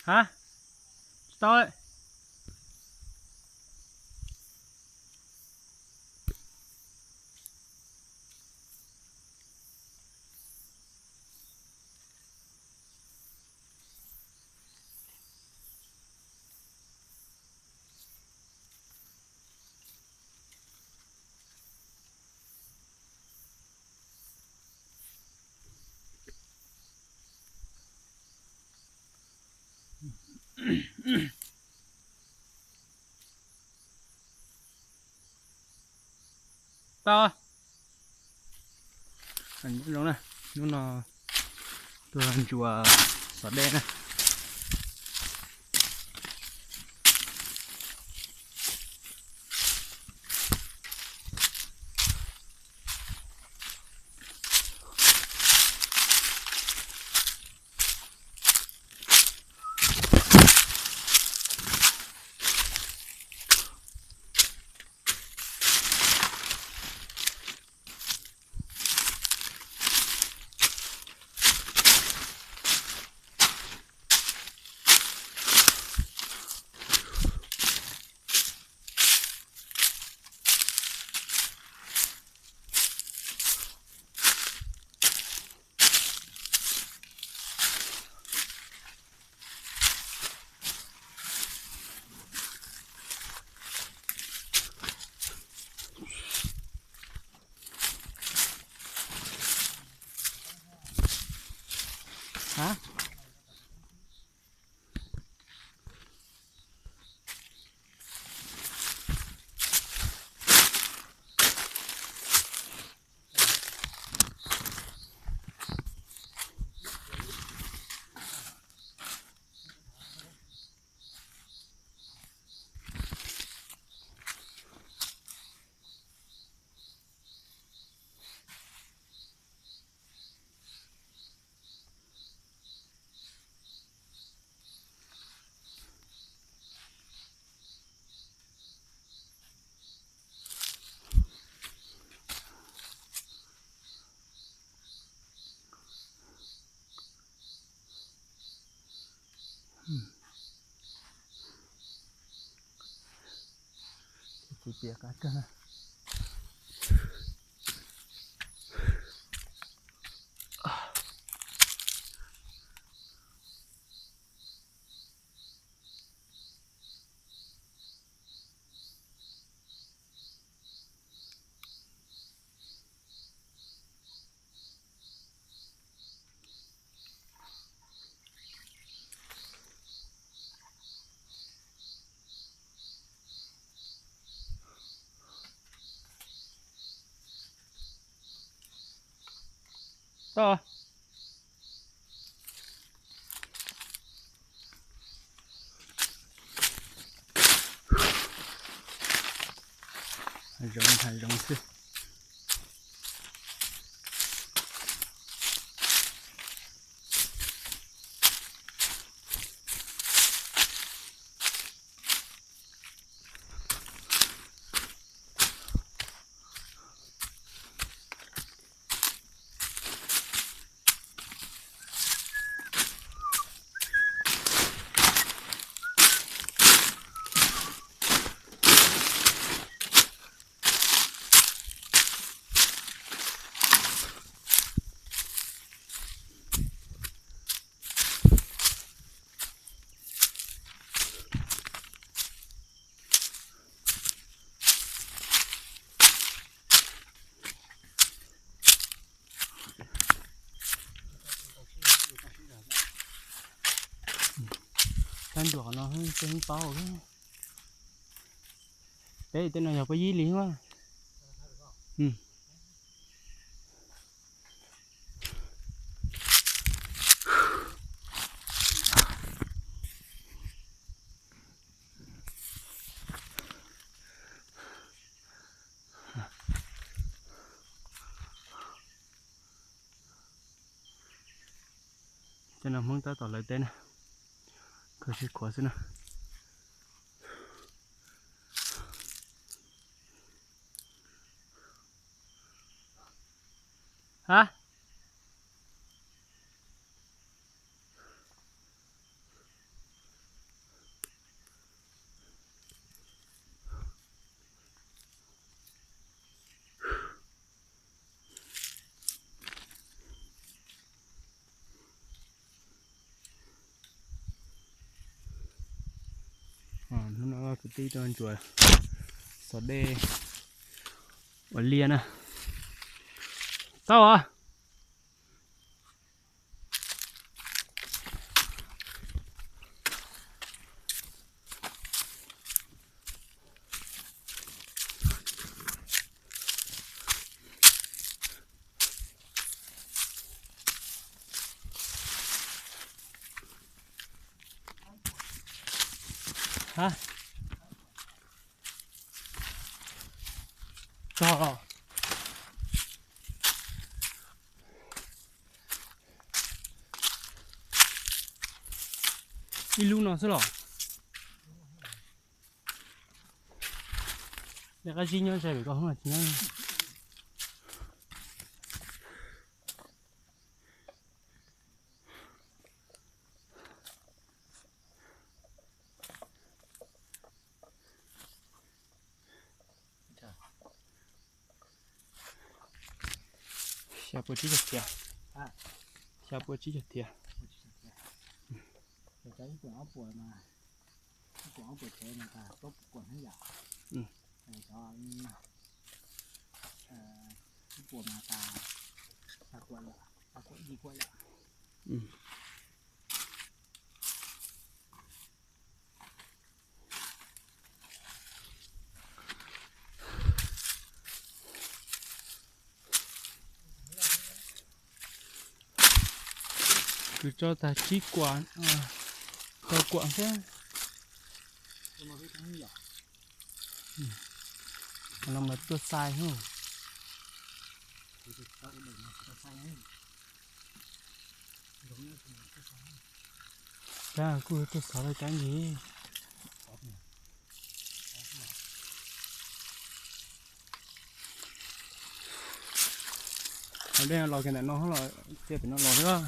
Ha, tsis tau. Tau. Zoo na, hnub no tuaj ntsuas xov dej na. Ha? Tsis piam qab kawg. Tau. Hav zoov, hav zoov xwb. Sab nruas no peb paub. Peb tej no yog peb yib li. Tej no Hmoob tab tom lawv teb na, kho sib khuav xwb na. Ha? Kwv tij tuaj ntsuas xov dej ua liaj na. Tau os. Ha. Tog los. Ib lub no xwb los. Neb qab zib nyob ze pem koj hoob los tsis nyob. Xya puas tsib caug thiab. Xya puas tsib caug thiab. Kwv tso tag tsib kuam, rau kuam xwb. No mas tuaj xais hub. Cab kuj tuaj xov rau cab ntsis. Qhov dej los kiag ntawm no los, cia pem no los xwb.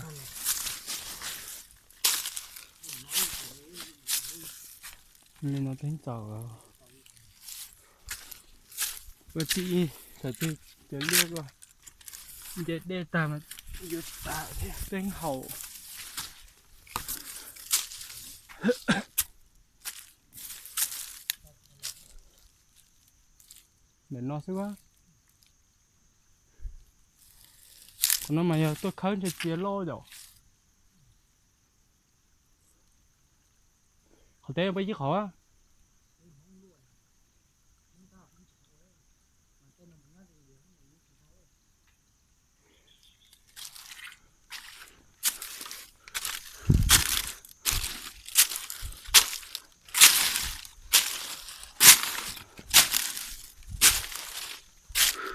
Li no teeb txaus. Ua txij ib thaum twg ces liaj ko nce dej tag mas yuav tas thiab teeb haus. Ntawm no xwb a. Qhov no mas yog tuaj khawb ntshe txias loj yom. Qhov teb peb ib qhov.